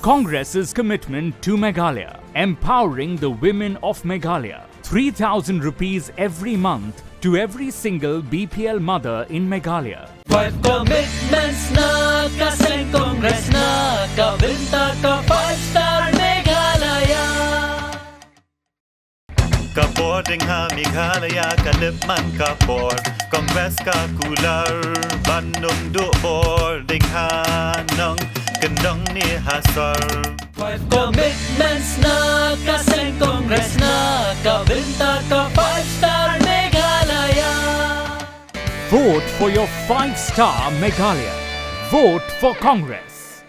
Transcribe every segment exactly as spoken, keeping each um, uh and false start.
Congress's commitment to Meghalaya, empowering the women of Meghalaya. Three thousand rupees every month to every single B P L mother in Meghalaya. Five commitments na ka seng Congress na ka bynta ka five star Meghalaya. Ka bor ding ha Meghalaya ka lip man ka bor. Congress ka kular ban nung duh bor ding ha nong kyndong ne ha sor. Five commitments na ka seng Congress na ka bynta ka five star Meghalaya. Vote for your five star Meghalaya. Vote for Congress.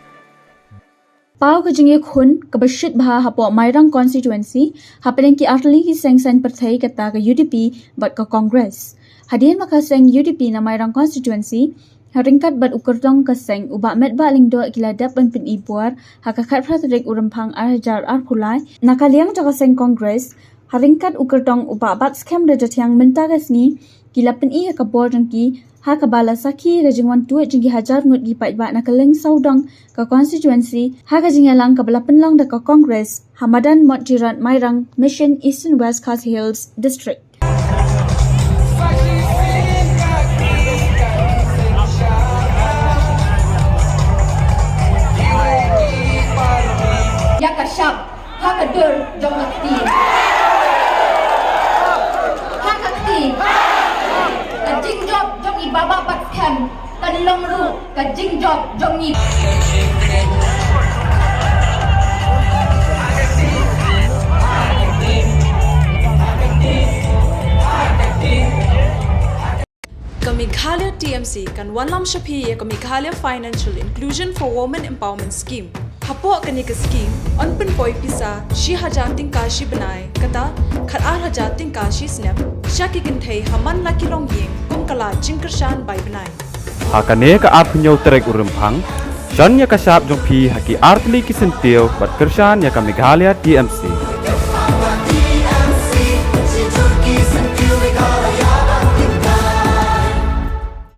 Paw ka jingïakhun kaba shit bha hapoh Mairang constituency hapdeng ki artylli ki seng saiñ pyrthei kata ka U D P bad ka Congress. Hadien ba ka seng U D P na Mairang constituency ha ryngkat bad u kyrtong ka seng u Bah Metbah Lyngdoh ki la dep ban pyni bor ha ka khatphra tarik u Rymphang ar hajar arphew lai, na ka liang jong ka seng Congress ha ryngkat u kyrtong u Bah Batskhem Rajathiang mynta ka sngi ki la pyni ïa ka bor jong ki ha kaba la sakhi ïa ka jingwan tuid jong ki hajar ngut ki paidbah na kylleng sawdong ka constituency ha ka jingïalang kaba la pynlong da ka Congress ha madan Motjirat Mairang, Mission, Eastern West Khasi Hills District. Ïa ka shap ha ka dur jong ka kti. Ha ka kti. Ka jingjop jong i Bah Batskhem kan long ruh ka jingjop jong ngi. Ka Meghalaya T M C kan wanlam sha phi ïa ka Meghalaya Financial Inclusion for Women Empowerment Scheme. Hapoh kane ka scheme yn pynpoi pisa shi hajar tyngka shi bnai, kata khat ar hajar tyngka shi snem sha ki kynthei ha man la ki longïing kum ka lad jingkyrshan bai bnai. Ha kane ka arphew hynñiew tarik u Rymphang, shon ïa ka shap jong phi ha ki artylli ki syntiew bad kyrshan ïa ka Meghalaya T M C.